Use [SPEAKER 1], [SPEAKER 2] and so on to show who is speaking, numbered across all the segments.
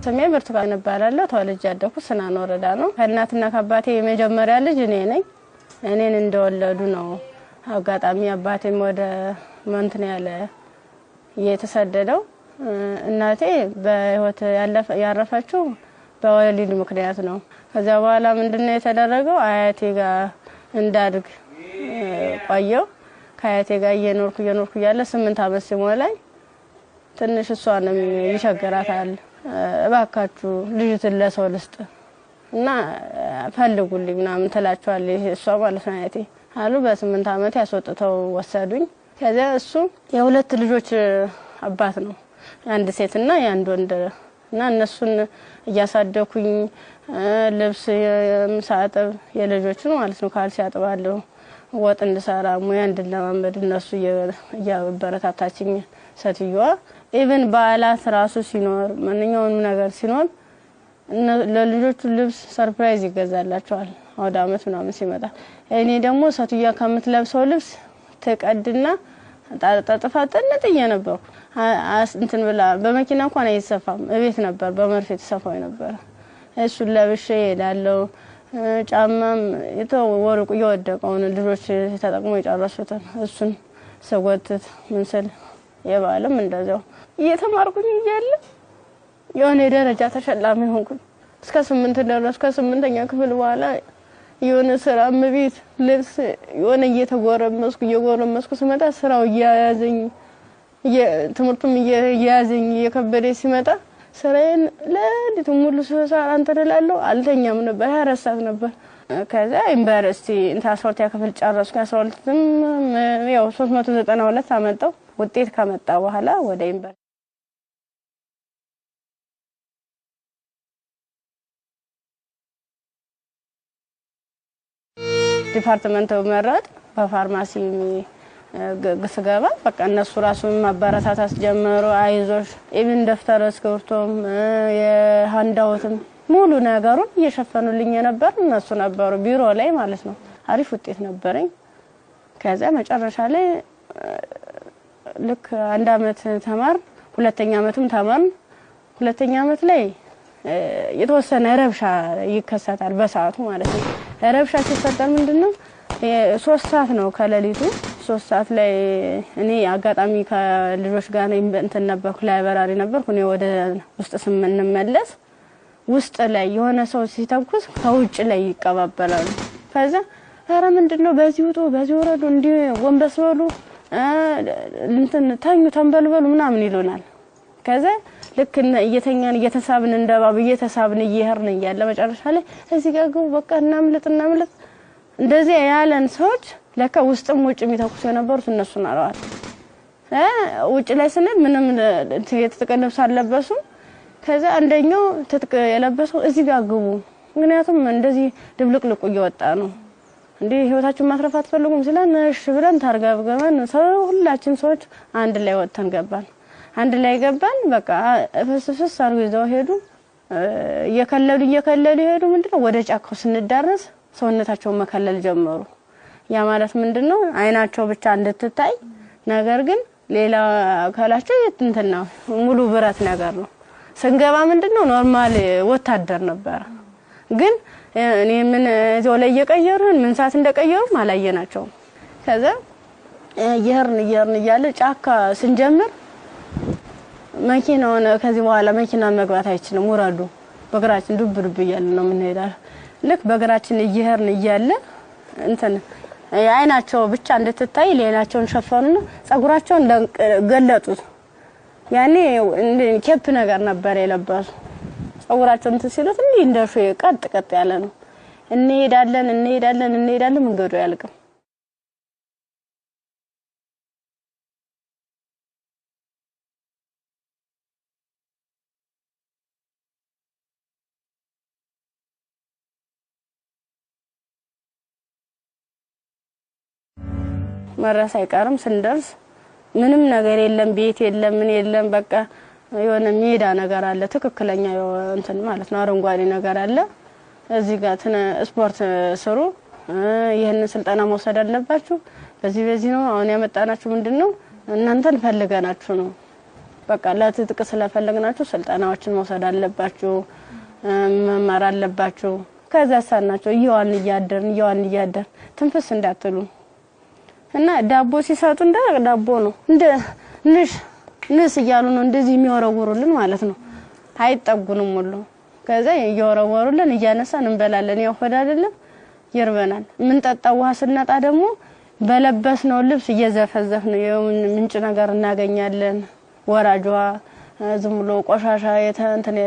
[SPEAKER 1] ስሜ ብርቱካን እባላለሁ። ተወልጄ ያደኩት ስናን ወረዳ ነው። ከእናትና ከአባቴ የመጀመሪያ ልጅ እኔ ነኝ። እኔን እንደወለዱ ነው አጋጣሚ አባቴም ወደ እንትን ያለ የተሰደደው። እናቴ በህይወት ያረፈችው በወሊድ ምክንያት ነው። ከዚያ በኋላ ምንድነው የተደረገው? አያቴ ጋር እንዳድግ ቆየው። ከአያቴ ጋር እየኖርኩ እየኖርኩ እያለ 8 ዓመት ሲሞላኝ ትንሽ እሷንም ይቸግራታል። እባካችሁ ልጅትን ለሰው ልስጥ እና ፈልጉልኝ ምናምን ትላቸዋለች እሷ ማለት ነው አያቴ አሉ። በ8 ዓመት ያስወጥተው ወሰዱኝ። ከዚያ እሱ የሁለት ልጆች አባት ነው፣ አንድ ሴትና የአንድ ወንድ እና እነሱን እያሳደኩኝ ልብስ ሳጥብ የልጆችን ማለት ነው ካልሲ አጥባለሁ፣ ወጥ እንድሰራ ሙያ እንድለማመድ እነሱ እያበረታታችኝ ሴትዮዋ። Even በዓላት ራሱ ሲኖር ማንኛውንም ነገር ሲኖር ለልጆቹ ልብስ surprise ይገዛላቸዋል አውደ ዓመት ምናምን ሲመጣ። እኔ ደግሞ ሴትዮዋ ከምትለብሰው ልብስ ትቀድና ጠጥፋ ጥንጥዬ ነበርኩ። እንትን ብላ በመኪና እንኳን አይሰፋም፣ እቤት ነበር በመርፌ የተሰፋው ነበር። እሱን ለብሼ እሄዳለሁ። ጫማም የተወርቁ የወደቀውን ልጆች ተጠቅሞ የጨረሱትን እሱን ስጎትት ምን ስል የበዓልም እንደዚያው እየተማርኩኝ እያለ የሆነ የደረጃ ተሸላሚ ሆንኩኝ። እስከ 8 ደረስኩ። ከ8ኛ ክፍል በኋላ የሆነ ስራ እቤት ልብስ የሆነ እየተጎረመስኩ እየጎረመስኩ ስመጣ ስራው እያያዘኝ ትምህርቱም እየያዘኝ እየከበደ ሲመጣ ስራዬን ለሊቱ ሙሉ ስሰራ እንትን እላለሁ። አልተኛም ነበር፣ 24 ሰዓት ነበር። ከዛ ዩኒቨርሲቲ እንትን 12ኛ ክፍል ጨረስኩ። 12ም ያው 392 አመጣሁ። ውጤት ከመጣ በኋላ ወደ ዩኒቨርሲቲ department መረጥ። በፋርማሲ ስገባ በቃ እነሱ ራሱ ማበረታታት ጀመሩ። አይዞሽ even ደብተር እስክሪብቶም የ handout ም ሙሉ ነገሩን እየሸፈኑልኝ የነበር እነሱ ነበሩ፣ ቢሮ ላይ ማለት ነው። አሪፍ ውጤት ነበረኝ። ከዛ መጨረሻ ላይ ልክ አንድ አመት ተማር፣ ሁለተኛ አመትም ተማርን። ሁለተኛ አመት ላይ የተወሰነ ረብሻ ይከሰታል በሰዓቱ ማለት ነው። ረብሻ ሲፈጠር ምንድነው 3 ሰዓት ነው ከሌሊቱ 3 ሰዓት ላይ እኔ አጋጣሚ ከልጆች ጋር እንትን ነበርኩ፣ library ነበርኩ። እኔ ወደ ውስጥ ስንመለስ ውስጥ ላይ የሆነ ሰው ሲተኩስ ከውጭ ላይ ይቀባበላሉ። ከዛ ኧረ ምንድነው በዚህ ውጡ፣ በዚህ ወረዱ፣ እንዲህ ጎንበስ በሉ፣ እንትን ተኙ፣ ተንበልበሉ ምናምን ይሉናል። ከዛ ልክ እየተኛን እየተሳብን እንደባብ እየተሳብን እየሄድን እያለ መጨረሻ ላይ እዚህ ጋር ግቡ፣ በቃ እናምልጥ እናምልጥ እንደዚህ ያለን ሰዎች ለካ ውስጥም ውጭም የሚተኩሱ የነበሩት እነሱ ናረዋል። ውጭ ላይ ስንል ምንም የትጥቅ ልብስ አልለበሱም። ከዛ አንደኛው ትጥቅ የለበሰው እዚህ ጋር ግቡ፣ ምክንያቱም እንደዚህ ድብልቅልቁ እየወጣ ነው እንዴ ህይወታችሁን ማትረፍ አትፈልጉም ሲለን እሺ ብለን ታርገብገበን ሰው ሁላችን ሰዎች አንድ ላይ ወጥተን ገባን። አንድ ላይ ገባን። በቃ ፍስፍስ አድርገው ይዘው ሄዱ። እየከለሉ እየከለሉ ሄዱ። ምንድነው ወደ ጫካው ስንዳረስ ሰውነታቸውን መከለል ጀመሩ። ያ ማለት ምንድነው አይናቸው ብቻ እንድትታይ፣ ነገር ግን ሌላ አካላቸው እንትን ነው ሙሉ ብረት ነገር ነው። ስንገባ ምንድነው normal ወታደር ነበር። ግን እኔ ምን እዚያው ላይ እየቀየሩን ምን ሰዓት እንደቀየሩም አላየናቸውም። ከዛ እየሄድን እየሄድን እያለ ጫካ ስንጀምር መኪናውን ከዚህ በኋላ መኪና መግባት አይችልም፣ ውረዱ፣ በእግራችን ዱብ ዱብ እያልን ነው የምንሄደው። ልክ በእግራችን እየሄድን እያለ እንትን አይናቸው ብቻ እንድትታይ ሌላቸውን ሸፈኑና ፀጉራቸውን ገለጡት። ያኔ cap ነገር ነበር የለበሱ። ፀጉራቸውን እንትን ሲሉት እንዲህ እንደ ሾህ ቀጥ ቀጥ ያለ ነው። እንሄዳለን እንሄዳለን እንሄዳለን መንገዱ አያልቅም። መድረስ አይቀርም። ስንደርስ ምንም ነገር የለም፣ ቤት የለም፣ ምን የለም። በቃ የሆነ ሜዳ ነገር አለ፣ ትክክለኛ እንትን ማለት ነው፣ አረንጓዴ ነገር አለ። እዚህ ጋር ስፖርት ስሩ፣ ይህንን ስልጠና መውሰድ አለባችሁ፣ በዚህ በዚህ ነው አሁን ያመጣናችሁ፣ ምንድነው እናንተን ፈልገናችሁ ነው በቃ ለትጥቅ ስለፈለግናችሁ ስልጠናዎችን መውሰድ አለባችሁ፣ መማር አለባችሁ። ከዛ ሳናቸው እየዋልን እያደርን እየዋልን እያደርን ትንፍስ እንዳትሉ እና ዳቦ ሲሰጡ እንደ ዳቦ ነው እንደ ንሽ ንስ እያሉ ነው እንደዚህ የሚወረውሩልን ማለት ነው። አይጠጉንም ሁሉ። ከዛ እየወረወሩልን እያነሳን እንበላለን። ያው ሆድ አይደለም ይርበናል። የምንጠጣው ውሃ ስናጣ ደግሞ በለበስነው ልብስ እየዘፈዘፍን ምንጭ ነገር እናገኛለን። ወራጅ ውሃ ዝም ብሎ ቆሻሻ እንትን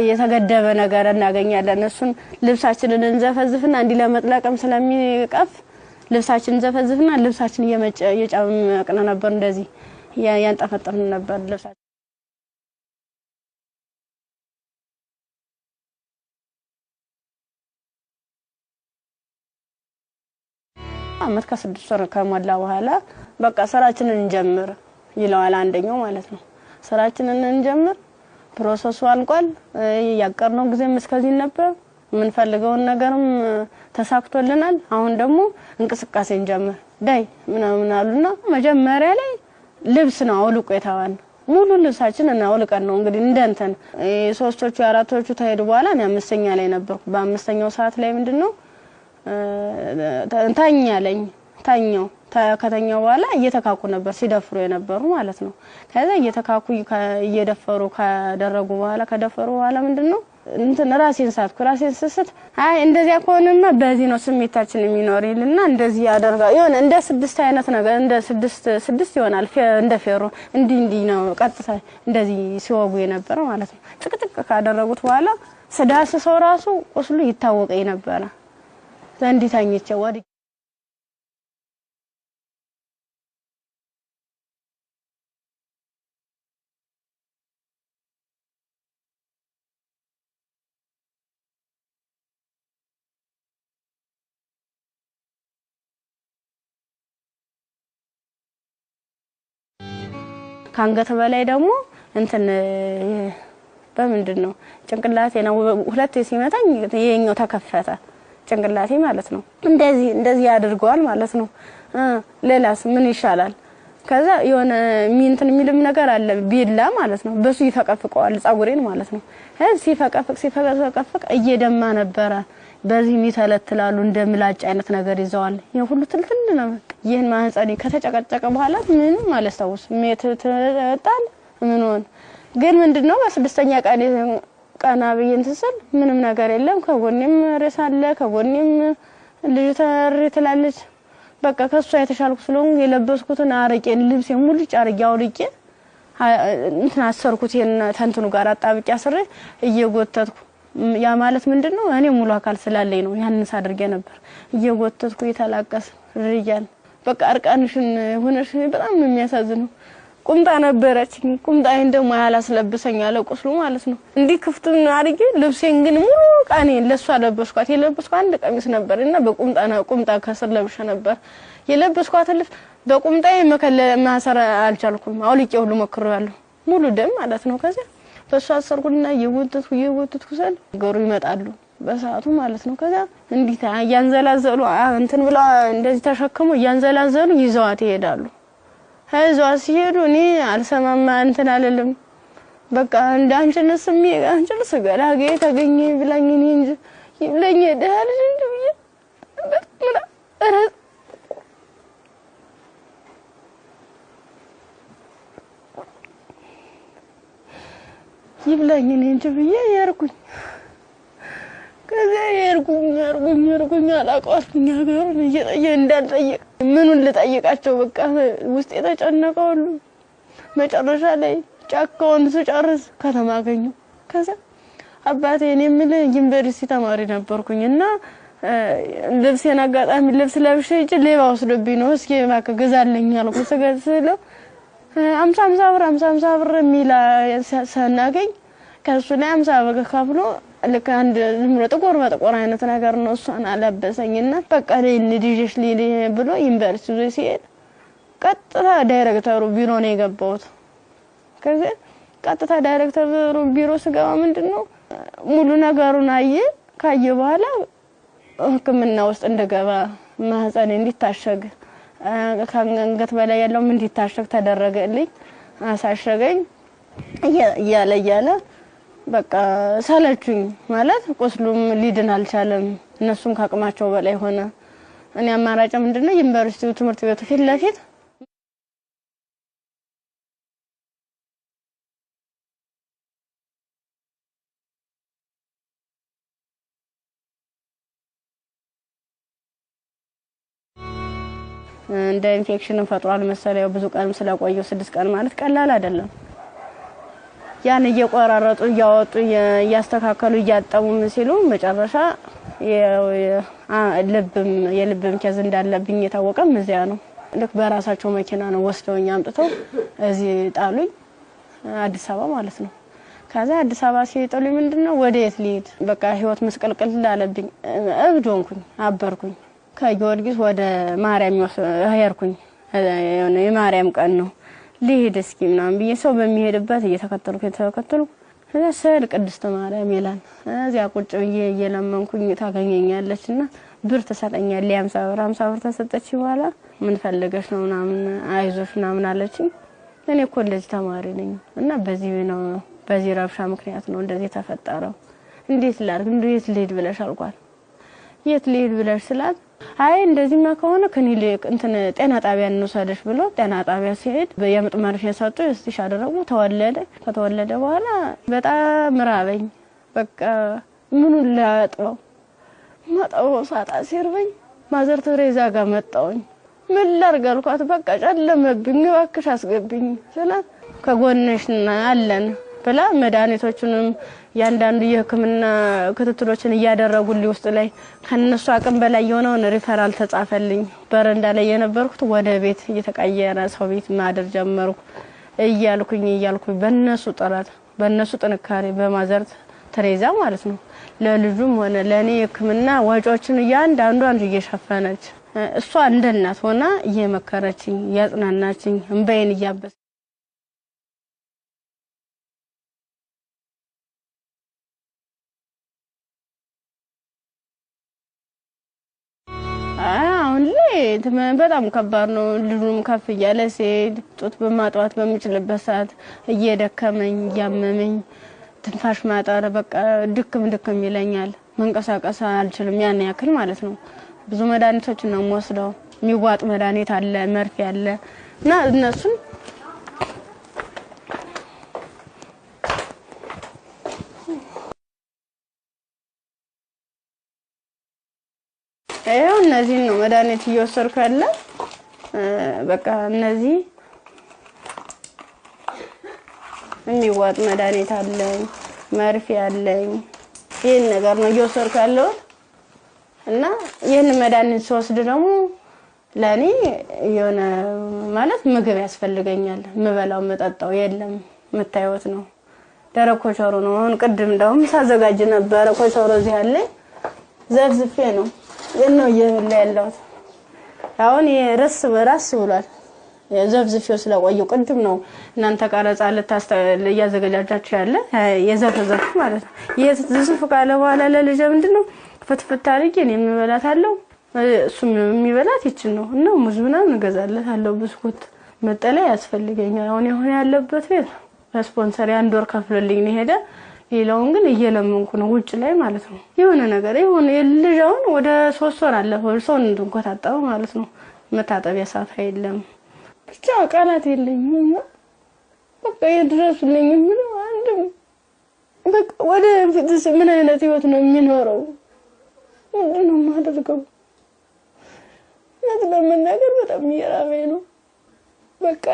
[SPEAKER 1] የተገደበ ነገር እናገኛለን። እሱን ልብሳችንን እንዘፈዝፍና እንዲህ ለመጥለቅም ስለሚቀፍ ልብሳችንን እንዘፈዝፍና ልብሳችን እየጨመቅን ነበር፣ እንደዚህ ያንጠፈጠፍን ነበር ልብሳችን። አመት ከ6 ወር ከሞላ በኋላ በቃ ስራችንን እንጀምር ይለዋል አንደኛው ማለት ነው። ስራችንን እንጀምር፣ process ኡ አልቋል። ያቀርነው ጊዜም እስከዚህ ነበር። የምንፈልገውን ነገርም ተሳክቶልናል። አሁን ደግሞ እንቅስቃሴ እንጀምር ዳይ ምናምን አሉና መጀመሪያ ላይ ልብስ ነው አውልቆ የተባልነው። ሙሉ ልብሳችንን አውልቀን ነው እንግዲህ እንደ እንትን ሶስቶቹ አራቶቹ ተሄዱ በኋላ እኔ 5ኛ ላይ ነበርኩ። በ5ኛው ሰዓት ላይ ምንድነው ተኛለኝ ተኛው። ከተኛው በኋላ እየተካኩ ነበር ሲደፍሩ የነበሩ ማለት ነው። ከዛ እየተካኩ እየደፈሩ ካደረጉ በኋላ ከደፈሩ በኋላ ምንድነው እንትን ራሴን ሳትኩ። ራሴን ስስት አይ እንደዚያ ከሆነማ በዚህ ነው ስሜታችን የሚኖር ይልና እንደዚህ ያደርጋል። የሆነ እንደ 6 አይነት ነገር እንደ 6 ይሆናል እንደ ፌሮ እንዲህ እንዲህ ነው ቀጥታ እንደዚህ ሲወጉ የነበረ ማለት ነው። ጥቅጥቅ ካደረጉት በኋላ ስዳስሰው ራሱ ቁስሉ ይታወቀኝ ነበረ። እንዲህ ተኝቼ ወድቄ ካንገት በላይ ደግሞ እንትን በምንድነው ጭንቅላቴ ነው ሁለቴ ሲመታኝ ይሄኛው ተከፈተ ጭንቅላቴ ማለት ነው። እንደዚህ እንደዚህ ያደርገዋል ማለት ነው። ሌላስ ምን ይሻላል? ከዛ የሆነ እንትን የሚልም ነገር አለ ቢላ ማለት ነው። በሱ ይፈቀፍቀዋል ፀጉሬን ማለት ነው። ሲፈቀፍቅ ሲፈቀፍቅ እየደማ ነበረ። በዚህ የሚተለትላሉ እንደ ምላጭ አይነት ነገር ይዘዋል። ይሄ ሁሉ ትልትል ነው። ይሄን ማህፀኔ ከተጨቀጨቀ በኋላ ምንም አላስታውስም። ጣል ምን ሆነ ግን ምንድነው በስድስተኛ ቀን ቀና ብዬ እንትን ስል ምንም ነገር የለም። ከጎኔም ሬሳ አለ፣ ከጎኔም ልጅ ተሪ ትላለች። በቃ ከሷ የተሻልኩ ስለሆንኩ የለበስኩትን አረቄን ልብሴን ሙልጭ አርጌ አውልቄ እንትን አሰርኩት። ይሄን ተንትኑ ጋር አጣብቄ አስሬ እየጎተትኩ ያ ማለት ምንድነው እኔ ሙሉ አካል ስላለኝ ነው ያንን ሳድርጌ ነበር። እየጎተትኩ እየተላቀስ ርያል በቃ እርቃንሽን ሆነሽ በጣም ነው የሚያሳዝነው። ቁምጣ ነበረች፣ ቁምጣዬን ደግሞ ያላስለብሰኝ አለ ቁስሉ ማለት ነው። እንዲህ ክፍቱን አድርጌ ልብሴን ግን ሙሉ ቃኔን ለሷ ለበስኳት። የለበስኳት አንድ ቀሚስ ነበር እና በቁምጣ ቁምጣ ከስር ለብሼ ነበር የለበስኳትን ልብስ በቁምጣዬ ማሰር አልቻልኩም። አውልቄ ሁሉ ሞክሬያለሁ፣ ሙሉ ደም ማለት ነው። ከዛ በሷ አሰርኩና እየጎተትኩ እየጎተትኩ ስል ገሩ ይመጣሉ በሰዓቱ ማለት ነው። ከዛ እንዲህ እያንዘላዘሉ እንትን ብለው እንደዚህ ተሸክመው እያንዘላዘሉ ይዘዋት ይሄዳሉ። ይዘዋት ሲሄዱ እኔ አልሰማማ እንትን አልልም። በቃ እንደ አንቺንስ አንቺንስ ገላጌ ተገኘ ብላኝ እኔ እንጂ ይብለኝ ደህና ልጅ እንጂ ብዬ በጣም ይብላኝ እኔ እንጂ ብዬ የርኩኝ። ከዛ የርኩኝ የርኩኝ የርኩኝ አላውቀዋትኝ ሀገሩን እየጠየ እንዳልጠየቅ ምኑን ልጠይቃቸው በቃ ውስጥ የተጨነቀው ሁሉ መጨረሻ ላይ ጫካውን ስጨርስ ከተማ አገኘሁ። ከዛ አባቴ እኔ የምልህ ዩኒቨርሲቲ ተማሪ ነበርኩኝ እና ልብሴን አጋጣሚ ልብስ ለብሼ ሂጅ ሌባ ወስዶብኝ ነው እስኪ እባክህ ግዛልኝ አልኩት። ስገዛለው 50 50 ብር 50 50 ብር የሚል ስናገኝ ከእሱ ላይ 50 ብር ከፍሎ ልክ አንድ ዝም ብሎ ጥቁር በጥቁር አይነት ነገር ነው እሷን አለበሰኝና በቃ ልይዤሽ ልሂድ ብሎ ዩኒቨርሲቲ ይዞ ሲሄድ ቀጥታ ዳይሬክተሩ ቢሮ ነው የገባሁት። ከዚያ ቀጥታ ዳይሬክተሩ ቢሮ ስገባ ምንድነው ሙሉ ነገሩን አየ። ካየ በኋላ ሕክምና ውስጥ እንደገባ ማህፀኔ እንዲታሸግ ከአንገት በላይ ያለውም እንዲታሸግ ተደረገልኝ። አሳሸገኝ። እያለ እያለ በቃ ሰለቹኝ ማለት ቁስሉም ሊድን አልቻለም። እነሱም ከአቅማቸው በላይ ሆነ። እኔ አማራጭ ምንድነው ዩኒቨርሲቲው ትምህርት ቤቱ ፊት ለፊት እንደ ኢንፌክሽን ፈጥሯል መሰለኝ። ብዙ ቀንም ስለቆየው 6 ቀን ማለት ቀላል አይደለም። ያን እየቆራረጡ እያወጡ እያስተካከሉ እያጠቡ ምን ሲሉ መጨረሻ የልብም case እንዳለብኝ የታወቀም እዚያ ነው። ልክ በራሳቸው መኪና ነው ወስደውኝ አምጥተው እዚህ ጣሉኝ፣ አዲስ አበባ ማለት ነው። ከዛ አዲስ አበባ ሲጥሉኝ ምንድነው ወደ የት ልሂድ? በቃ ህይወት ምስቅልቅል አለብኝ። እብድ ሆንኩኝ፣ አበርኩኝ። ከጊዮርጊስ ወደ ማርያም ሄድኩኝ። የሆነ የማርያም ቀን ነው፣ ልሂድ እስኪ ምናምን ብዬ ሰው በሚሄድበት እየተከተልኩ ከዛ ስዕል ቅድስት ማርያም ይላል። እዚያ ቁጭ ብዬ እየለመንኩኝ ታገኘኛለችና ብር ትሰጠኛለች። 50 ብር 50 ብር ተሰጠች። በኋላ ምን ፈልገሽ ነው ምናምን አይዞሽ ምናምን አለችኝ። እኔ እኮ እንደዚህ ተማሪ ነኝ እና በዚህ ነው በዚህ ረብሻ ምክንያት ነው እንደዚህ የተፈጠረው። እንዴት ላድርግ እንዴት ልሂድ ብለሽ አልኳት። የት ልሂድ ብለሽ ስላት አይ እንደዚህማ ከሆነ ክሊኒክ እንትን ጤና ጣቢያ እንውሰድሽ ብሎ ጤና ጣቢያ ሲሄድ የምጥ መርፌ ሰጡ። stitch አደረጉ። ተወለደ። ከተወለደ በኋላ በጣም ራበኝ። በቃ ምኑን ላጥበው ማጠበው ሳጣ ሲርበኝ ማዘር ቴሬዛ ጋር መጣሁኝ። ምን ላድርግ አልኳት። በቃ ጨለመብኝ፣ እባክሽ አስገብኝ ስላት ከጎንሽ አለን ብላ መድኃኒቶቹንም ያንዳንዱ የሕክምና ክትትሎችን እያደረጉልኝ ውስጥ ላይ ከነሱ አቅም በላይ የሆነውን ሪፈራል ተጻፈልኝ። በረንዳ ላይ የነበርኩት ወደ ቤት እየተቀየረ ሰው ቤት ማደር ጀመርኩ። እያልኩኝ በነሱ ጥረት በነሱ ጥንካሬ በማዘር ቴሬዛ ማለት ነው ለልጁም ሆነ ለኔ የሕክምና ወጪዎችን እያንዳንዷን እየሸፈነች እሷ እንደ እናት ሆና እየመከረችኝ እያጽናናችኝ እንባዬን እያበሰ አሁን ላይ በጣም ከባድ ነው። ልጁም ከፍ እያለ ሲሄድ ጡት በማጥባት በሚችልበት ሰዓት እየደከመኝ እያመመኝ ትንፋሽ ማጠር በቃ ድክም ድክም ይለኛል። መንቀሳቀስ አልችልም ያን ያክል ማለት ነው። ብዙ መድኃኒቶችን ነው የምወስደው። የሚዋጥ መድኃኒት አለ፣ መርፌ አለ እና እነሱን ይኸው እነዚህን ነው መድኃኒት እየወሰድኩ ያለ። በቃ እነዚህ የሚዋጥ መድኃኒት አለኝ፣ መርፌ አለኝ። ይህን ነገር ነው እየወሰድኩ ያለሁት እና ይህን መድኃኒት ስወስድ ደግሞ ለእኔ የሆነ ማለት ምግብ ያስፈልገኛል። የምበላው የምጠጣው የለም። የምታዩት ነው፣ ደረቅ ኮቾሮ ነው። አሁን ቅድም እንደውም ሳዘጋጅ ነበረ ኮቾሮ እዚህ አለኝ፣ ዘፍዝፌ ነው ነው እየበላ ያለሁት። አሁን ራስ በራስ ብሏል። ዘፍዝፌው ስለቆየው ቅድም ነው እናንተ ቀረጻ እያዘገጃጃችሁ ያለ የዘፍዘፍ ማለት ነው። የዝፍ ካለ በኋላ ለልጄ ምንድነው ፍትፍት አድርጌ እኔ የምበላታለሁ፣ እሱም የሚበላት ይችን ነው እና ሙዝ ምናምን እገዛለታለሁ፣ ብስኩት፣ መጠለያ ያስፈልገኛል። አሁን የሆነ ያለበት ቤት በስፖንሰር የአንድ ወር ከፍሎልኝ ነው የሄደ። ሌላውን ግን እየለመንኩ ነው ውጭ ላይ ማለት ነው። የሆነ ነገር የሆነ ልጅ አሁን ወደ 3 ወር አለፈው ሰውን እንድንኮታጠበ ማለት ነው። መታጠቢያ ሳፋ የለም። ብቻ ቃላት የለኝም። በቃ የድረሱልኝ የምለው አንድም በቃ ወደፊትስ ምን አይነት ህይወት ነው የሚኖረው? ምንድን ነው የማደርገው? እውነት ለመናገር በጣም እየራበኝ ነው። በቃ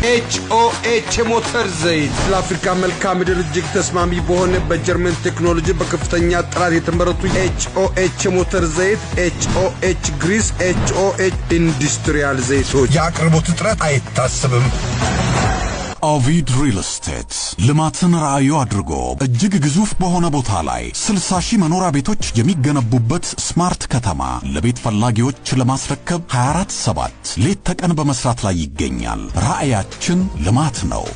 [SPEAKER 2] HOH የሞተር ዘይት ለአፍሪካ መልክዓ ምድር እጅግ ተስማሚ በሆነ በጀርመን ቴክኖሎጂ በከፍተኛ ጥራት የተመረቱ HOH የሞተር ዘይት፣ HOH grease፣ HOH industrial ዘይቶች።
[SPEAKER 3] የአቅርቦት እጥረት አይታሰብም። ኦቪድ ሪል ስቴት ልማትን ራዕዩ አድርጎ እጅግ ግዙፍ በሆነ ቦታ ላይ 60 ሺህ መኖሪያ ቤቶች የሚገነቡበት smart ከተማ ለቤት ፈላጊዎች ለማስረከብ 24/7 ሌት ተቀን በመስራት ላይ ይገኛል። ራዕያችን ልማት ነው።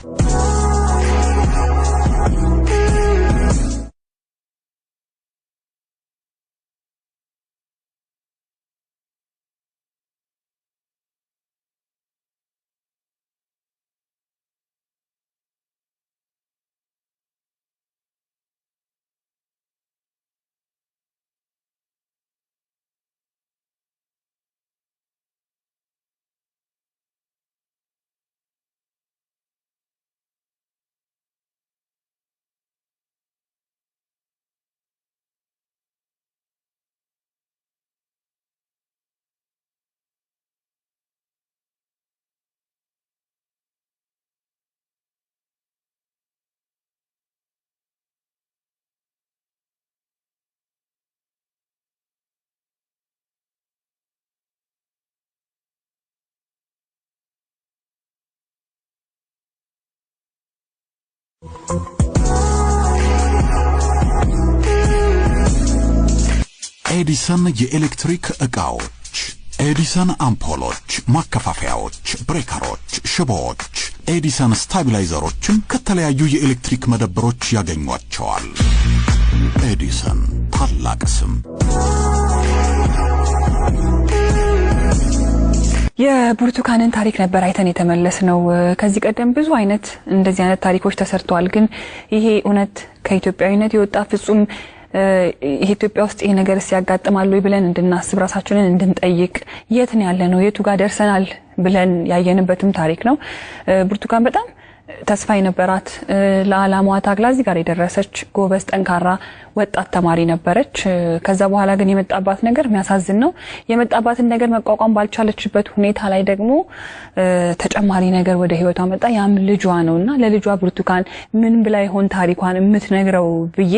[SPEAKER 3] ኤዲሰን የኤሌክትሪክ ዕቃዎች፣ ኤዲሰን አምፖሎች፣ ማከፋፈያዎች፣ ብሬከሮች፣ ሽቦዎች፣ ኤዲሰን ስታቢላይዘሮችን ከተለያዩ የኤሌክትሪክ መደብሮች ያገኟቸዋል። ኤዲሰን ታላቅ ስም።
[SPEAKER 4] የብርቱካንን ታሪክ ነበር አይተን የተመለስነው። ከዚህ ቀደም ብዙ አይነት እንደዚህ አይነት ታሪኮች ተሰርተዋል። ግን ይሄ እውነት ከኢትዮጵያዊነት የወጣ ፍጹም ኢትዮጵያ ውስጥ ይሄ ነገር ሲያጋጥማል ወይ ብለን እንድናስብ ራሳችንን እንድንጠይቅ የት ነው ያለነው የቱ ጋር ደርሰናል ብለን ያየንበትም ታሪክ ነው። ብርቱካን በጣም ተስፋ የነበራት ለዓላማዋ ታግላ እዚህ ጋር የደረሰች ጎበዝ ጠንካራ ወጣት ተማሪ ነበረች። ከዛ በኋላ ግን የመጣባት ነገር የሚያሳዝን ነው። የመጣባትን ነገር መቋቋም ባልቻለችበት ሁኔታ ላይ ደግሞ ተጨማሪ ነገር ወደ ህይወቷ መጣ። ያም ልጇ ነውና ለልጇ ብርቱካን ምን ብላ ይሆን ታሪኳን የምትነግረው ብዬ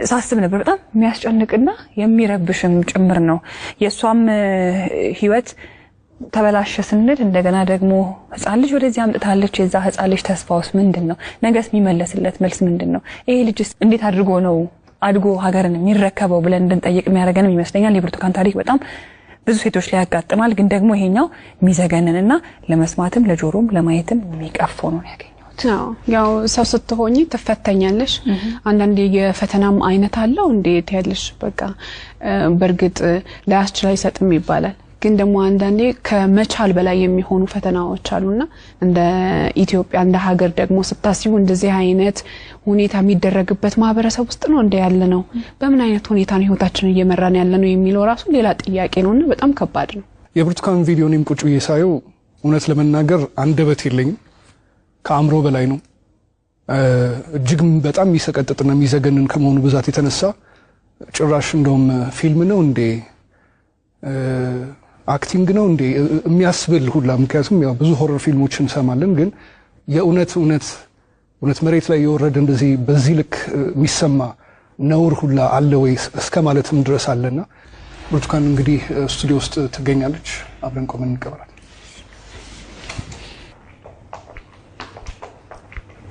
[SPEAKER 4] ሳስብ ነበር። በጣም የሚያስጨንቅና የሚረብሽም ጭምር ነው። የሷም ህይወት ተበላሸ ስንል እንደገና ደግሞ ህፃን ልጅ ወደዚህ አምጥታለች። የዛ ህፃን ልጅ ተስፋውስ ምንድነው? ነገስ የሚመለስለት መልስ ምንድነው? ይሄ ልጅስ እንዴት አድርጎ ነው አድጎ ሀገርን የሚረከበው ብለን እንድንጠይቅ የሚያደርገንም ይመስለኛል። የብርቱካን ታሪክ በጣም ብዙ ሴቶች ላይ ያጋጥማል። ግን ደግሞ ይሄኛው የሚዘገንንና ለመስማትም ለጆሮም ለማየትም የሚቀፈው ነው ያገኘሁት።
[SPEAKER 5] ያው ሰው ስትሆኚ ትፈተኛለሽ። አንዳንዴ የፈተናም አይነት አለው እንዴት ያለሽ በቃ በእርግጥ ላያስችል አይሰጥም ይባላል። ግን ደግሞ አንዳንዴ ከመቻል በላይ የሚሆኑ ፈተናዎች አሉና እንደ ኢትዮጵያ እንደ ሀገር ደግሞ ስታስቡ እንደዚህ አይነት ሁኔታ የሚደረግበት ማህበረሰብ ውስጥ ነው እንደ ያለነው። በምን አይነት ሁኔታ ነው ህይወታችንን እየመራን ያለነው የሚለው ራሱ ሌላ ጥያቄ ነውና በጣም ከባድ ነው።
[SPEAKER 6] የብርቱካን ቪዲዮ እኔም ቁጭ ብዬ ሳየው እውነት ለመናገር አንደበት የለኝም። ከአእምሮ በላይ ነው። እጅግ በጣም የሚሰቀጥጥና የሚዘገንን ከመሆኑ ብዛት የተነሳ ጭራሽ እንደውም ፊልም ነው እንዴ acting ነው እንዴ የሚያስብል ሁላ። ምክንያቱም ያው ብዙ horror ፊልሞችን እንሰማለን፣ ግን የእውነት እውነት እውነት መሬት ላይ የወረደ እንደዚህ በዚህ ልክ የሚሰማ ነውር ሁላ አለ ወይ እስከ ማለትም ድረስ አለና ብርቱካን እንግዲህ ስቱዲዮ ውስጥ ትገኛለች። አብረን ቆመን እንቀበላለን።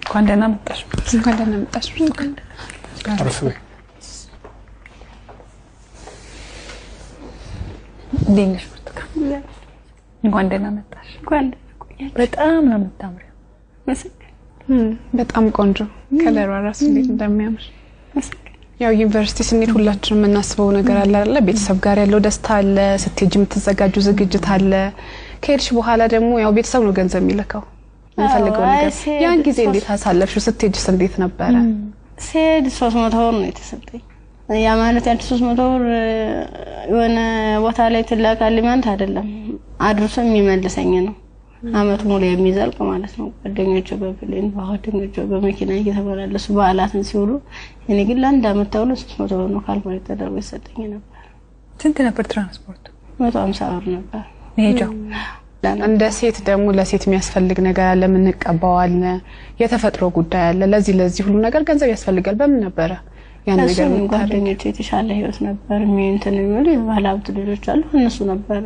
[SPEAKER 4] እንኳን ደህና መጣሽ።
[SPEAKER 5] እንኳን ደህና መጣሽ ብርቱካን።
[SPEAKER 6] አረፍ በይ።
[SPEAKER 4] እንዴት ነሽ ብርቱካን? እንኳን ደህና መጣሽ።
[SPEAKER 1] እንኳን ደህና ቆያችሁ።
[SPEAKER 4] በጣም ነው የምታምሪው።
[SPEAKER 5] በጣም ቆንጆ ከለሯ ራሱ እንዴት እንደሚያምር። ያው ዩኒቨርሲቲ ስንሄድ ሁላችንም የምናስበው ነገር አለ አይደለ? ቤተሰብ ጋር ያለው ደስታ አለ፣ ስትሄጂ የምትዘጋጁ ዝግጅት አለ። ከሄድሽ በኋላ ደግሞ ያው ቤተሰብ ነው ገንዘብ የሚልከው የምፈልገው ነገር። ያን ጊዜ እንዴት አሳለፍሽው? ስትሄጂስ እንዴት ነበረ?
[SPEAKER 1] ስሄድ 300 ብር ነው የተሰጠኝ። ያ ማለት ያንቺ 300 ብር የሆነ ቦታ ላይ ትላካለች ማለት አይደለም፣ አድርሶ የሚመልሰኝ ነው። አመት ሙሉ የሚዘልቅ ማለት ነው። ጓደኞቼ በ plane ጓደኞቼ በመኪና እየተመላለሱ በዓላትን ሲውሉ፣ እኔ ግን ለአንድ አመት ተብሎ 300 ብር ነው calculate ተደርጎ ይሰጠኝ ነበር።
[SPEAKER 4] ስንት ነበር ትራንስፖርቱ?
[SPEAKER 1] 150 ብር ነበር
[SPEAKER 4] መሄጃው።
[SPEAKER 5] እንደ ሴት ደግሞ ለሴት የሚያስፈልግ ነገር አለ፣ የምንቀባው አለ፣ የተፈጥሮ ጉዳይ አለ። ለዚህ ለዚህ ሁሉ ነገር ገንዘብ ያስፈልጋል። በምን ነበረ ያን ነገር
[SPEAKER 1] እሱም
[SPEAKER 5] የምታደርጊው?
[SPEAKER 1] ጓደኞቼ የተሻለ ህይወት ነበር እንትን የሚሉ የባለ ሀብት ልጆች አሉ። እነሱ ነበረ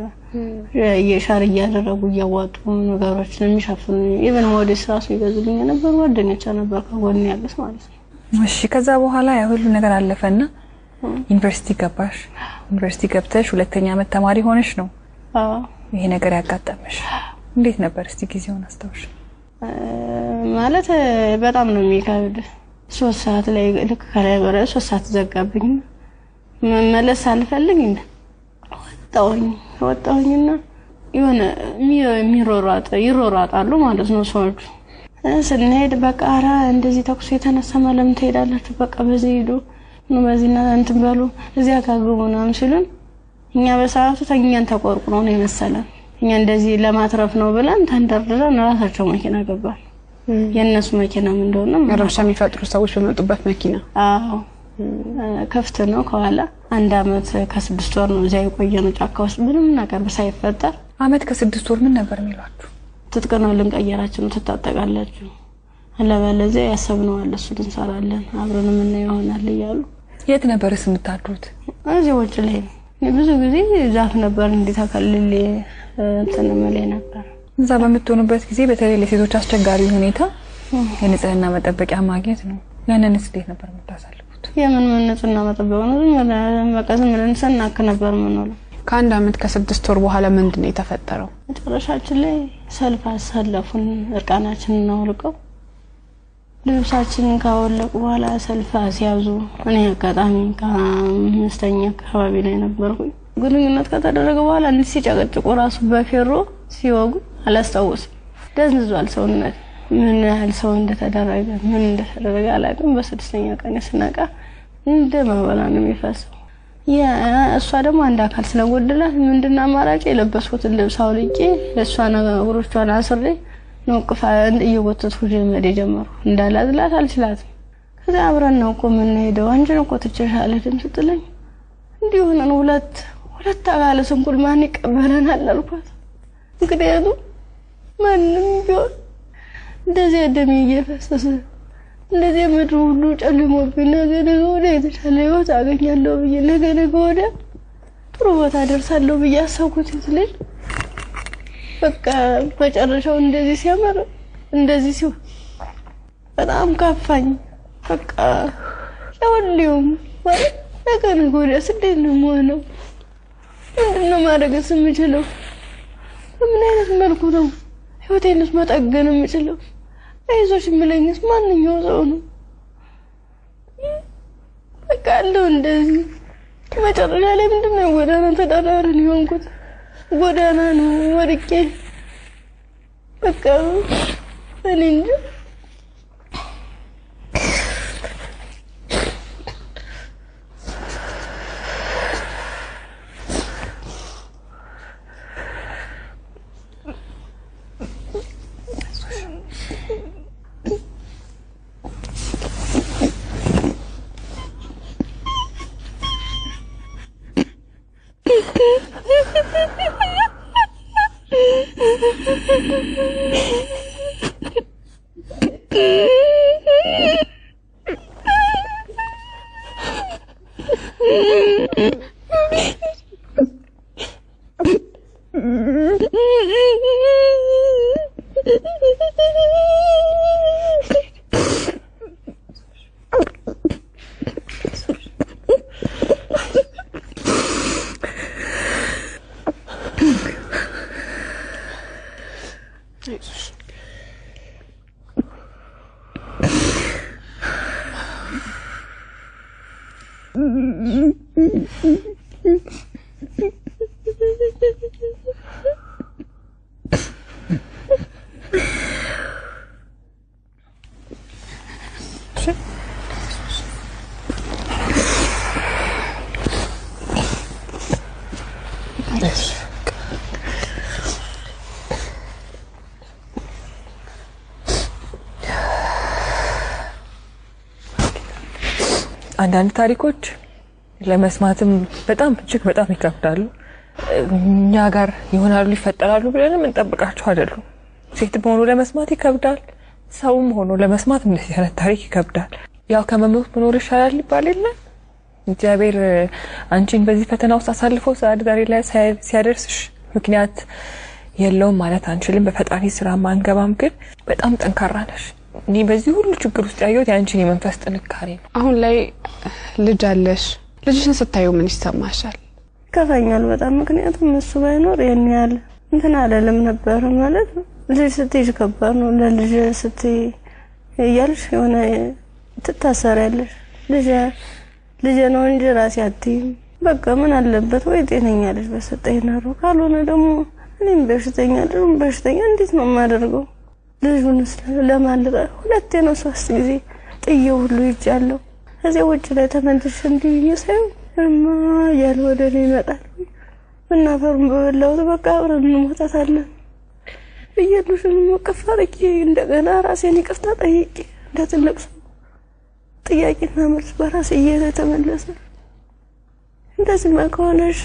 [SPEAKER 1] የ share እያደረጉ እያዋጡ ነገሮችን የሚሸፍኑ፣ even ሞዴስ ራሱ ይገዙልኝ የነበር ጓደኞቼ ነበር ከጎን ያሉት ማለት ነው።
[SPEAKER 4] እሺ፣ ከዛ በኋላ ያ ሁሉ ነገር አለፈና ዩኒቨርሲቲ ገባሽ። ዩኒቨርሲቲ ገብተሽ ሁለተኛ ዓመት ተማሪ ሆነሽ ነው
[SPEAKER 1] አዎ።
[SPEAKER 4] ይሄ ነገር ያጋጠመሽ። እንዴት ነበር እስቲ ጊዜውን አስታውሽ?
[SPEAKER 1] ማለት በጣም ነው የሚከብድ። 3 ሰዓት ላይ ልክ ከላይ በረ 3 ሰዓት ዘጋብኝ። መመለስ አልፈልግ ወጣሁኝ። ወጣሁኝና የሆነ የሚሮሯጥ ይሮሯጣሉ ማለት ነው ሰዎቹ። ስንሄድ በቃ ኧረ እንደዚህ ተኩስ የተነሳ ለምን ትሄዳላችሁ? በቃ በዚህ ሂዱ፣ በዚህና እንትን በሉ፣ እዚያ ጋር ግቡ ምናምን ሲሉን እኛ በሰዓቱ ተኛን ተቆርቁሮ ነው የመሰለን። እኛ እንደዚህ ለማትረፍ ነው ብለን ተንደርድረን ራሳቸው መኪና ገባን። የእነሱ መኪናም እንደሆነ
[SPEAKER 5] ረብሻ የሚፈጥሩ ሰዎች በመጡበት መኪና?
[SPEAKER 1] አዎ፣ ክፍት ነው ከኋላ። 1 ዓመት ከ6 ወር ነው እዚያ የቆየነው ጫካ ውስጥ ምንም ነገር ሳይፈጠር።
[SPEAKER 4] ዓመት ከ6 ወር ምን ነበር የሚሏችሁ?
[SPEAKER 1] ትጥቅ ነው ልንቀየራችሁ ነው፣ ትታጠቃላችሁ፣ አለበለዚያ ያሰብነው አለ እሱን እንሰራለን አብረን የምናየው ይሆናል እያሉ።
[SPEAKER 4] የት ነበርስ የምታድሩት?
[SPEAKER 1] እዚህ ውጭ ላይ ነው። ብዙ ጊዜ ዛፍ ነበር እንዲህ ተከልሌ እንትን እምልህ ነበር።
[SPEAKER 4] እዛ በምትሆኑበት ጊዜ በተለይ ለሴቶች አስቸጋሪ ሁኔታ የንጽህና መጠበቂያ ማግኘት ነው። ያንንስ እንዴት ነበር የምታሳልፉት?
[SPEAKER 1] የምን ምን ንጽህና መጠበቅ ነው? ዝም ብለን በቃ ዝም ብለን ስናክ ነበር የምንውለው።
[SPEAKER 5] ከ1 ዓመት ከ6 ወር በኋላ ምንድን ነው የተፈጠረው?
[SPEAKER 1] መጨረሻችን ላይ ሰልፍ አሰለፉን። እርቃናችንን አውልቀው ልብሳችንን ካወለቁ በኋላ ሰልፍ አስያዙ። እኔ አጋጣሚ ከአምስተኛ አካባቢ ላይ ነበርኩኝ። ግንኙነት ከተደረገ በኋላ እንዲህ ሲጨቀጭቁ ራሱ በፌሮ ሲወጉ አላስታውስም። ደንዝዟል ሰውነት። ምን ያህል ሰው እንደተደረገ ምን እንደተደረገ አላውቅም። በ6ኛ ቀን ስነቃ እንደ መበላ ነው የሚፈሰው። እሷ ደግሞ አንድ አካል ስለጎደላት ምንድነው አማራጭ የለበስኩትን ልብስ አውልቄ ለእሷ እግሮቿን አስሬ ነው ቅፋ እየጎተትኩ መሄድ የጀመርኩ። እንዳላዝላት አልችላትም። ከዛ አብረን ነው እኮ የምንሄደው፣ አንቺን እኮ ትቼሽ አልሄድም ስትለኝ እንዲህ ሆነን ሁለት አካለ ስንኩል ማን ይቀበለናል አልኳት። ምክንያቱም ማንም ቢሆን እንደዚህ ደሜ እየፈሰሰ እንደዚህ ምድሩ ሁሉ ጨልሞብኝ ነገ ነገ ወዲያ የተሻለ ህይወት አገኛለሁ ብዬ ነገ ነገ ወዲያ ጥሩ ቦታ ደርሳለሁ ብዬ አሰብኩት ልጅ በቃ መጨረሻው እንደዚህ ሲያምር እንደዚህ ሲሆን በጣም ከፋኝ። በቃ ለሁሉም ማለት ነገ ነገ ወዲያስ እንዴት ነው የምሆነው? ምንድን ነው ማድረግስ የምችለው? በምን አይነት መልኩ ነው ህይወቴንስ መጠገን የምችለው? አይዞሽ የሚለኝስ ማንኛው ሰው ነው? በቃ አለው እንደዚህ መጨረሻ ላይ ምንድን ነው ጎዳና ተዳዳሪ ነው የሆንኩት። ጎዳና ነው ወድቄ በቃ እኔ እንጃ።
[SPEAKER 4] አንዳንድ ታሪኮች ለመስማትም በጣም እጅግ በጣም ይከብዳሉ። እኛ ጋር ይሆናሉ ይፈጠራሉ ብለንም እንጠብቃቸው አይደሉም። ሴትም ሆኖ ለመስማት ይከብዳል፣ ሰውም ሆኖ ለመስማት እንደዚህ አይነት ታሪክ ይከብዳል። ያው ከመሞት መኖር ይሻላል ይባል የለ? እግዚአብሔር አንቺን በዚህ ፈተና ውስጥ አሳልፎ ዛሬ ላይ ሲያደርስሽ ምክንያት የለውም ማለት አንችልም። በፈጣሪ ስራ ማንገባም፣ ግን በጣም ጠንካራ ነሽ። እኔ በዚህ ሁሉ ችግር ውስጥ ያየሁት የአንቺን የመንፈስ ጥንካሬ ነው።
[SPEAKER 5] አሁን ላይ ልጅ አለሽ። ልጅሽን ስታዩ ምን ይሰማሻል?
[SPEAKER 1] ይከፋኛል በጣም። ምክንያቱም እሱ ባይኖር ይሄን ያህል እንትን አለልም ነበር ማለት ልጅ ስትይዥ ከባድ ነው። ለልጅ ስትይ እያልሽ የሆነ ትታሰሪያለሽ። ልጅ ልጅ ነው እንጂ ራሴ አትይም። በቃ ምን አለበት ወይ ጤነኛ ልጅ በሰጠኝ ኖሮ፣ ካልሆነ ደግሞ እኔም በሽተኛ ልጁም በሽተኛ እንዴት ነው የማደርገው? ልጁንስ ለማን ሁለቴ ነው 3 ጊዜ ጥዬው ሁሉ ይጃለሁ። ከዚያ ውጭ ላይ ተመልሼ እንዲህ ሳየው እማ እያለ ወደ እኔ ይመጣል። እና አፈሩን በበላሁት በቃ አብረን እንሞታታለን ብዬ ልጁን እቅፍ አድርጌ እንደገና ራሴን ይቅርታ ጠይቄ እንደ ትልቅ ሰው ጥያቄና መልስ በራሴ እየተመለሰ እንደዚህማ ከሆነ እሺ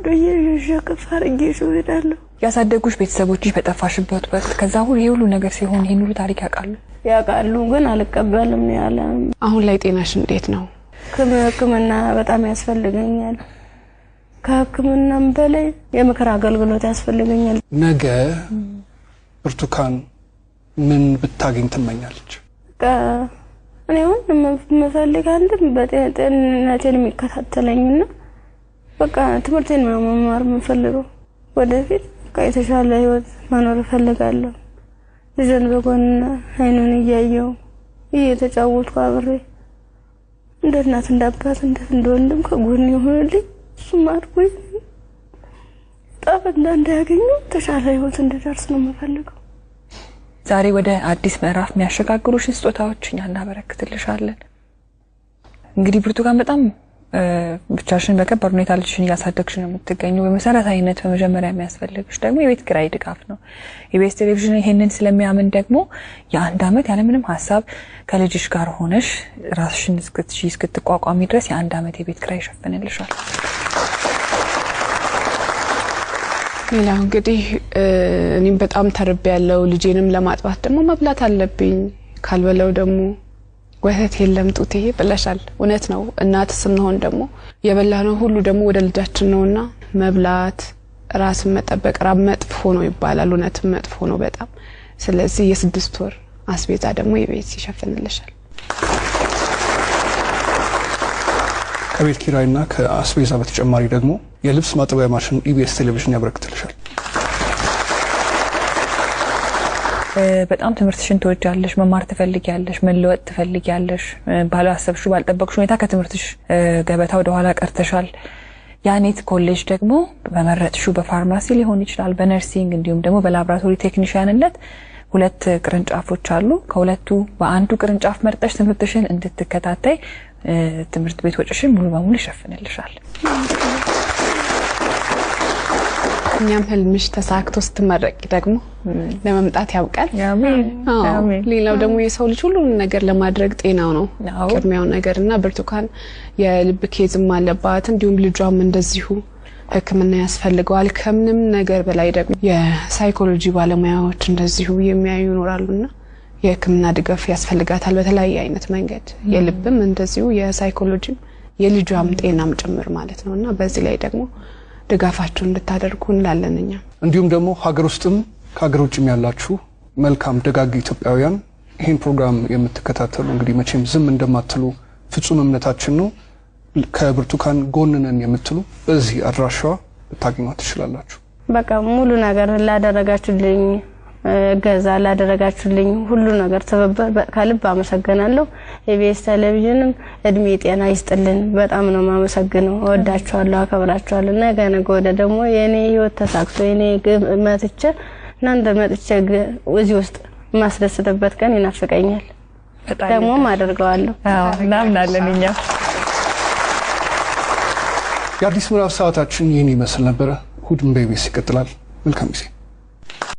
[SPEAKER 1] ብዬ ይዤ እቅፍ አድርጌ ይዤው እሄዳለሁ።
[SPEAKER 4] ያሳደጉሽ ቤተሰቦችሽ በጠፋሽበት ወቅት ከዛ ሁሉ ይሄ ሁሉ ነገር ሲሆን ይሄን ሁሉ ታሪክ ያውቃሉ?
[SPEAKER 1] ያውቃሉ፣ ግን አልቀበልም ነው ያለ።
[SPEAKER 5] አሁን ላይ ጤናሽ እንዴት ነው?
[SPEAKER 1] ሕክምና በጣም ያስፈልገኛል። ከሕክምናም በላይ የምክር አገልግሎት ያስፈልገኛል።
[SPEAKER 6] ነገ ብርቱካን ምን ብታገኝ ትመኛለች?
[SPEAKER 1] በቃ እኔ አሁን የምፈልግ አንድም በጤንነቴን የሚከታተለኝና በቃ ትምህርቴን ነው መማር የምፈልገው። ወደፊት በቃ የተሻለ ህይወት መኖር እፈልጋለሁ። ልጄን በጎን አይኑን እያየሁ እየተጫወትኩ አብሬ እንደ እናት እንደ አባት እንደ ወንድም ከጎን የሆነልኝ እሱም አድጎ ዕጣ ፈንታ እንዳያገኘው የተሻለ ህይወት እንድደርስ ነው የምፈልገው።
[SPEAKER 4] ዛሬ ወደ አዲስ ምዕራፍ የሚያሸጋግሩሽን ስጦታዎች እኛ እናበረክትልሻለን። እንግዲህ ብርቱካን በጣም ብቻሽን በከባድ ሁኔታ ልጅሽን እያሳደግሽ ነው የምትገኘው። በመሰረታዊነት በመጀመሪያ የሚያስፈልግሽ ደግሞ የቤት ኪራይ ድጋፍ ነው። ኢቢኤስ ቴሌቪዥን ይሄንን ስለሚያምን ደግሞ የአንድ ዓመት ያለምንም ሀሳብ ከልጅሽ ጋር ሆነሽ ራስሽን እስክትቋቋሚ ድረስ የአንድ ዓመት የቤት ኪራይ ይሸፍንልሻል።
[SPEAKER 5] ሌላው እንግዲህ እኔም በጣም ተርቤያለሁ። ልጄንም ለማጥባት ደግሞ መብላት አለብኝ። ካልበለው ደግሞ ወተት የለም ጡቴ ብለሻል። እውነት ነው። እናት ስንሆን ደግሞ የበላነው ሁሉ ደግሞ ወደ ልጃችን ነውና መብላት፣ ራስን መጠበቅ ራብ መጥፎ ነው ይባላል። እውነትም መጥፎ ነው በጣም። ስለዚህ የ6 ወር አስቤዛ ደግሞ የቤት ይሸፍንልሻል።
[SPEAKER 6] ከቤት ኪራይና ከአስቤዛ በተጨማሪ ደግሞ የልብስ ማጠቢያ ማሽን ኢቢኤስ ቴሌቪዥን ያበረክትልሻል።
[SPEAKER 4] በጣም ትምህርትሽን ትወጃለሽ፣ መማር ትፈልጊያለሽ፣ መለወጥ ትፈልጊያለሽ። ባላሰብሽው ባልጠበቅሽው ሁኔታ ከትምህርትሽ ገበታ ወደ ኋላ ቀርተሻል። ያኔት ኮሌጅ ደግሞ በመረጥሽው በፋርማሲ ሊሆን ይችላል፣ በ nursing እንዲሁም ደግሞ በላብራቶሪ ቴክኒሽያንነት 2 ቅርንጫፎች አሉ። ከሁለቱ በአንዱ ቅርንጫፍ መርጠሽ ትምህርትሽን እንድትከታተይ ትምህርት ቤት ወጪሽን ሙሉ በሙሉ ይሸፍንልሻል።
[SPEAKER 5] እኛም ህልምሽ ተሳክቶ ስትመረቂ ደግሞ ለመምጣት ያብቃል።
[SPEAKER 4] አሜን አሜን።
[SPEAKER 5] ሌላው ደግሞ የሰው ልጅ ሁሉን ነገር ለማድረግ ጤናው ነው ቅድሚያው ነገርና ብርቱካን የልብ case ም አለባት፣ እንዲሁም ልጇም እንደዚሁ ሕክምና ያስፈልገዋል። ከምንም ነገር በላይ ደግሞ የሳይኮሎጂ ባለሙያዎች እንደዚሁ የሚያዩ ይኖራሉና የሕክምና ድጋፍ ያስፈልጋታል በተለያየ አይነት መንገድ። የልብም እንደዚሁ የሳይኮሎጂም የልጇም ጤናም ጭምር ማለት ነውና በዚህ ላይ ደግሞ ድጋፋችሁን እንድታደርጉ እንላለን እኛ።
[SPEAKER 6] እንዲሁም ደግሞ ሀገር ውስጥም ከሀገር ውጭም ያላችሁ መልካም ደጋግ ኢትዮጵያውያን ይሄን ፕሮግራም የምትከታተሉ እንግዲህ መቼም ዝም እንደማትሉ ፍጹም እምነታችን ነው። ከብርቱካን ጎን ነን የምትሉ በዚህ አድራሻዋ ልታገኟት ትችላላችሁ።
[SPEAKER 1] በቃ ሙሉ ነገር ላደረጋችሁልኝ እገዛ ላደረጋችሁልኝ ሁሉ ነገር ትብብር ከልብ አመሰግናለሁ። ኢቢኤስ ቴሌቪዥንም እድሜ ጤና ይስጥልን። በጣም ነው የማመሰግነው። እወዳችኋለሁ፣ አከብራችኋለሁ። ነገ ነገ ወዲያ ደግሞ የኔ ህይወት ተሳክቶ የኔ ግብ መጥቼ እናንተ መጥቼ እዚህ ውስጥ የማስደስትበት ቀን ይናፍቀኛል። ደግሞም አደርገዋለሁ።
[SPEAKER 4] አዎ እናምናለን እኛ።
[SPEAKER 6] የአዲስ ምዕራፍ ሰዓታችን ይህን ይመስል ነበር። እሁድን በኢቢኤስ ይቀጥላል። መልካም ጊዜ።